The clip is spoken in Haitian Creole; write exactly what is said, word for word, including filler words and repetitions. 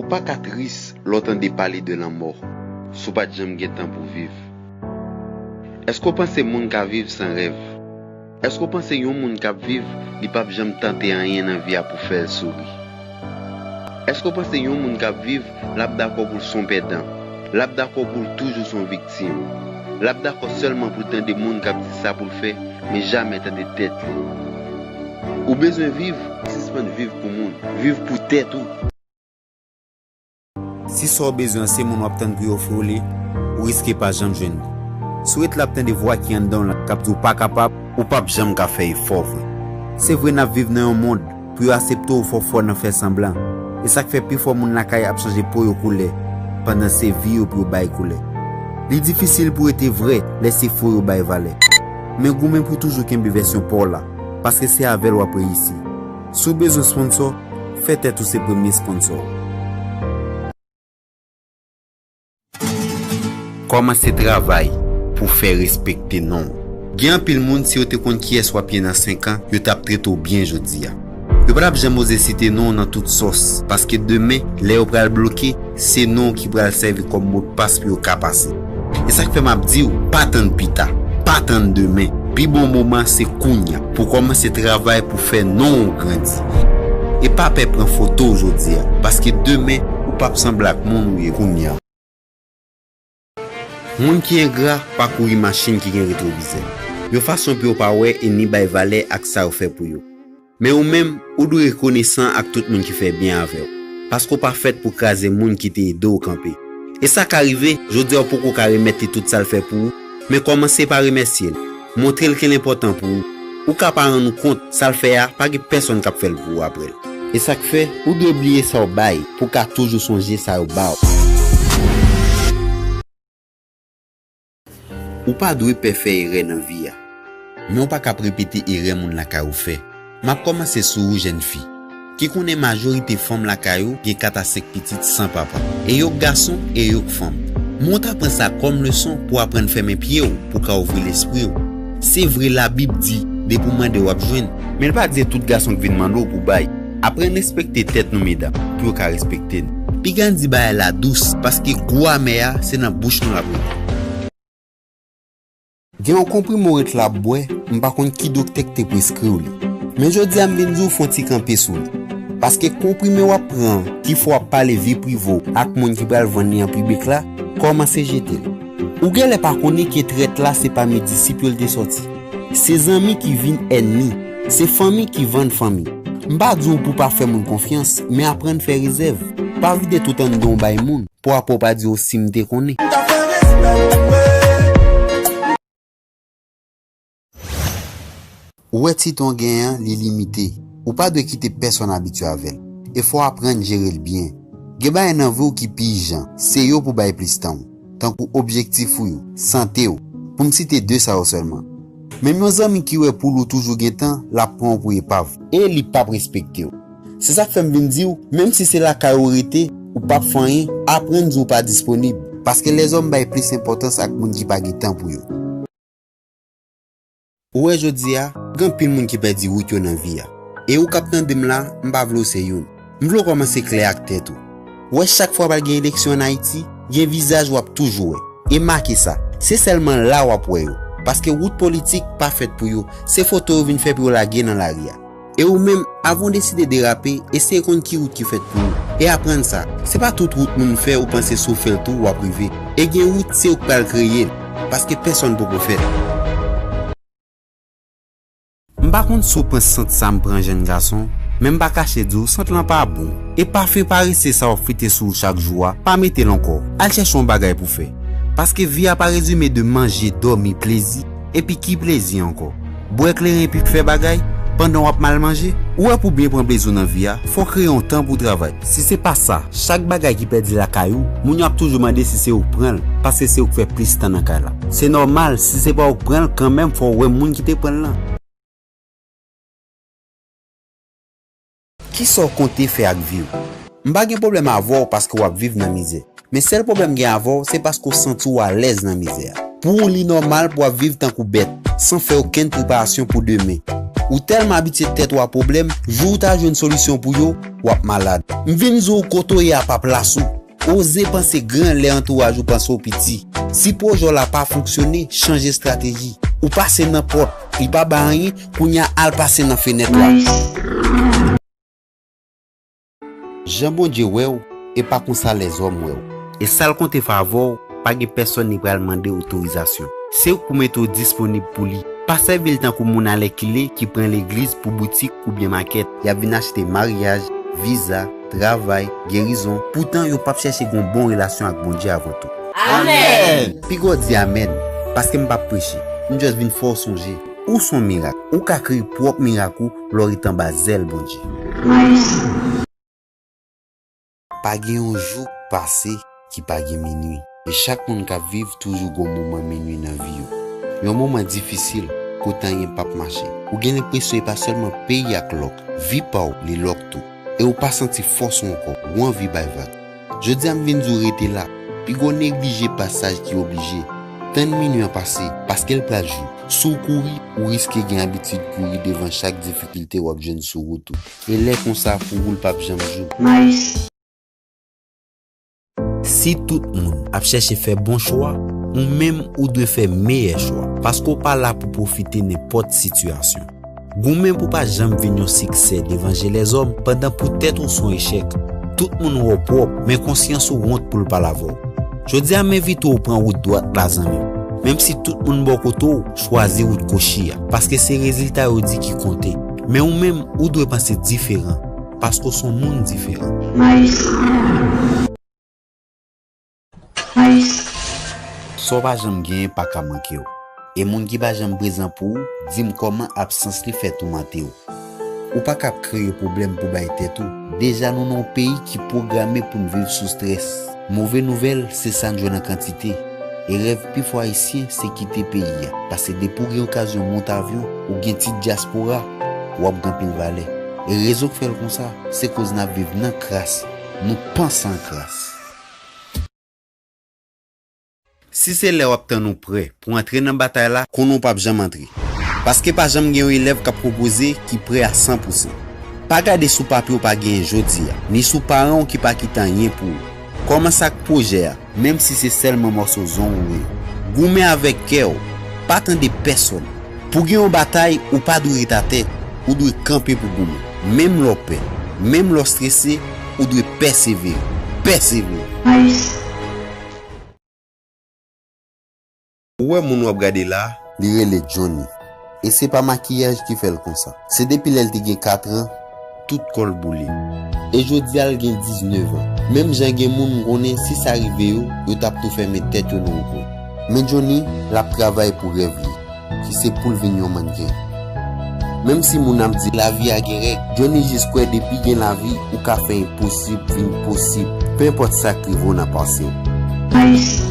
Ou pa ka tris lè w tande pale de lanmò, si w pa t janm gen tan pou viv. Èske w panse moun ka viv san rèv? Èske w panse yon moun k ap viv, li p ap janm tante anyen nan vi a pou fè l souri? Èske w panse yon moun k ap viv, l ap dakò pou l s on pèdan? L ap dakò pou l toujou s on viktim? L ap dakò sèlman pou l tande moun k ap di sa pou l fè, men jamè tande tèt li? Ou bezwen viv, sispann viv pou moun, viv pou tèt ou. Si sa w bezwen an se moun w ap tann pou yo ofri w li, ou riske pa janm jwenn li. Si w ret la ap tande vwa ki anndan w lan k ap di w pa kapab, ou p ap janm ka fè efò vre. Se vre n ap viv nan yon mond pou yo aksepte w fò fò nan fè sanblan. E sa k fè pifò moun lakay ap chanje po yo koulè, pandan se vi yo pou yo bay koulè. Li difisil pou rete vrè lè se fo yo bay valè. Men goumen pou toujou kenbe vèsyon pa w la, paske se avè l w ap reyisi. Si w bezwen sponsò, fè tèt ou se premye sponsò. Kòmanse travay pou fè respekte non w. Gen anpil moun, si yo te konn kiyès w ap ye nan senk an, yo t ap trete w byen jodi a. Yo pa t ap janm oze site non w nan tout sòs, paske demen, lè yo pral bloke, se non w ki pral sèvi kòm modpas pou yo ka pase. E sa k fè m ap di w, pa tann pita, pa tann demen. Pi bon moman se kounya pou w kòmanse travay pou fè non w grandi. E pa pè pran foto w jodi a, paske demen ou p ap sanble ak moun ou ye kounya. Moun ki engra pa kouri machin ki gen retwovizè. Yon fason pou yo pa wè e ni bay valè ak sa yo fè pou yo. Men ou menm, ou dwe rekonesan ak tout moun ki fè byen avè w, paske w pa fèt pou kraze moun ki te ede w kanpe. E sa ka rive, jodi a w poko ka remèt li tout sa l fè pou ou, men kòmanse pa remèsye l. Montre l ke l enpòtan pou ou. Ou ka pa rann ou kont, sa l fè a, pa gen pèsonn k ap fè l pou ou apre l. E sa k fè, ou dwe bliye sa w bay pou w ka toujou sonje sa yo ba w. Ou pa dwe pè fè erè nan vi a. Men w pa ka ap repete erè moun lakay ou fè. M ap kòmanse sou ou, jèn fi, ki konnen majorite fanm lakay ou gen kat a senk pitit san papa. E yo k gason, e yo k fanm. Men w ta pran sa kòm leson pou w aprann fèmen pye w pou w ka ouvri lespri w. Se vre, Labib di, depi w mande, w ap jwenn. Men l pa di se tout gason k vin mande w pou w bay. Aprann respekte tèt nou, medam, pou yo ka respekte n. Piga n di bagay la dous, paske gou amè a, se nan bouch nou l ap rete. Gen yon konprime w ret la ap bwè, m pa konn ki doktè k te preskri w li. Men jodi a m vin di w fè yon ti kanpe sou li. Paske konprime w ap pran an, ki fè w ap pale vi prive w ak moun ki pral vann li an piblik la, kòmanse jete l. Ou genlè pa konnen ke trèt la se pami disip yo l te sòti. Se zanmi ki vin ènmi, se fanmi ki vann fanmi. M pa di w pou w pa fè moun konfyans, men aprann fè rezèv. Pa vide tout anndan w bay moun, pou apre w pa di w si m te konnen. Ou wè titan w genyen an, li limite. Ou pa dwe kite pèsonn abitye avè l. E fò w aprann jere l byen. Gen bagay nan vi w ki pi ijan, se yo pou w bay plis tan w, tankou objektif ou yo, sante w, pou m site de sa yo sèlman. Menm yon zanmi ki wè poul ou toujou gen tan, l ap pran w pou epav. E li p ap respekte w. Se sa k fè m vin di w, menm si se lakay ou rete, ou p ap fè anyen, aprann di w pa disponib. Paske lèzòm bay plis enpòtans ak moun ki pa gen tan pou yo. Ou wè jodi a, gen anpil moun ki pèdi wout yo nan vi a. E ou k ap tande m la, m pa vle w se youn. M vle w kòmanse klè ak tèt ou. Ou wè chak fwa pral gen eleksyon ann Ayiti, gen vizaj w ap toujou wè. E make sa, se sèlman la w ap wè yo. Paske wout politik pa fèt pou yo, se foto yo vin fè pou yo lage nan lari a. E ou menm, avan w deside derape, eseye konn ki wout ki fèt pou ou. E aprann sa, se pa tout wout moun fè ou panse si w fè l tou w ap rive. E gen wout se ou k pral kreye l, paske pèsonn poko fè l. M pa konn si w pran sant sa m pran jèn gason, men m pa kache di w sant lan pa bon. E pafen parese sa w ap frite sou ou chak jou a, pa mete l ankò. Al chèche yon bagay pou fè. Paske vi a pa rezime de manje, dòmi, plezi, epi ki plezi ankò? Bwè kleren epi fè bagay pandan w ap mal manje? Ou wè pou byen pran plezi w nan vi a, fò w kreye yon tan pou w travay. Si se pa sa, chak bagay ki pèdi lakay ou, moun yo ap toujou mande si se ou k pran l, paske se ou k fè plis tan nan kay la. Se nòmal, si se pa ou k pran l, kanmenm fò w wè moun ki te pran l lan. Kisa w konte fè ak vi w? M pa gen pwoblèm avè w paske w ap viv nan mizè. Men sèl pwoblèm m gen avè w, se paske w santi w alèz nan mizè a. Pou ou, li nòmal pou w ap viv tankou bèt, san fè okenn preparasyon pou demen. Ou tèlman abitye tèt ou a pwoblèm, jou w ta jwenn solisyon pou yo, w ap malad. M vin di w kote w ye a pa plas ou. Oze panse gran lè antouraj ou panse w piti. Si pwojè w la pa fonksyone, chanje estrateji. Ou pase nan pòt, li pa bay anyen, kounye a al pase nan fenèt la. Jan Bondye wè w, e pa konsa lèzòm wè w. E sa l konte favè w, pa gen pèsonn li pral mande otorizasyon. Se ou k pou mete w disponib pou li. Pa sèvi l tankou moun alèkile ki pran legliz pou boutik oubyen makèt. Y ap vin achte maryaj, viza, travay, gerizon. Poutan, yo p ap chèche gen yon bon relasyon ak Bondye avan tou. Amèn! Piga w di amèn, paske m p ap preche. M just vin fè w sonje. Ou s on mirak. Ou ka kreye pwòp mirak ou lè w ret anba zèl Bondye. Pa gen yon jou k pase ki pa gen minwi. E chak moun k ap viv toujou gon moman minwi nan vi yo. Yon moman difisil, kote anyen p ap mache. Ou gen lenpresyon e pa sèlman peyi a k lòk, vi pa w, li lòk tou. E ou pa santi fòs ou ankò, ou anvi bay vag. Jodi a m vin di w rete la, piga w neglije pasaj ki oblije. Tann minwi an pase, paske l pral jou. Si w kouri, ou riske gen abitid kouri devan chak difikilte w ap jwenn sou wout ou. E lè konsa, pou ou l p ap janm jou. Si tout moun ap chèche fè bon chwa, ou menm ou dwe fè meyè chwa, paske w pa la pou pwofite nenpòt sitiyasyon. Goumen pou w pa janm vin yon siksè devan je lèzòm pandan poutèt ou s on echèk. Tout moun wè w pwòp, men konsyans ou wont pou l pale avè w. Jodi a m envite w pran wout dwat la zanmi m. Menm si tout moun bò kote w, chwazi wout kochi a, paske se rezilta yo di ki konte. Men ou menm, ou dwe panse diferan, paske w s on moun diferan. Sa w pa janm genyen pa ka manke w. E moun ki pa janm prezan pou ou, di m kòman absans li fè toumante w. Ou pa ka ap kreye pwoblèm pou bay tèt ou. Deja nou nan yon peyi ki pwograme pou n viv sou strès. Move nouvèl, se sa n jwenn an kantite. E rèv pi fò ayisyen, se kite peyi a. Paske depi w gen okazyon mont avyon, ou gen tit dyaspora, w ap gen anpil valè. E rezon k fè l konsa, se koz n ap viv nan kras. Nou panse an kras. Si se lè w ap tann ou prè pou antre nan batay la, konnen w p ap janm antre. Paske pa janm gen yon elèv k ap pwopoze ki prè a san pou san. Pa gade sou papye w pa genyen jodi a, ni sou paran w ki pa kite anyen pou ou. Kòmanse ak pwojè a, menm si se sèlman mòso zong ou ye. Goumen avèk kè w, pa tande pèsonn. Pou gen yon batay, ou pa dwe ret atè, ou dwe kanpe pou goumen. Menm lè w pè, menm lè w strese, ou dwe pèsevere. Pèsevere! Ou wè moun w ap gade la a? Li rele Johnny. E se pa makiyaj ki fè l konsa. Se depi lè l te gen kat an, tout kò l boule. E jodi a l gen diznèf an. Menm jan gen moun m konnen, si sa rive yo, yo t ap tou fèmen tèt yo nan yon kwen. Men Johnny, l ap travay pou rèv li, ki se pou l vin yon mannken. Menm si moun ap di lavi a gen règ, Johnny jis kwè depi gen lavi, ou ka fè enposib vin posib, penpòt sa k rive w nan pase w.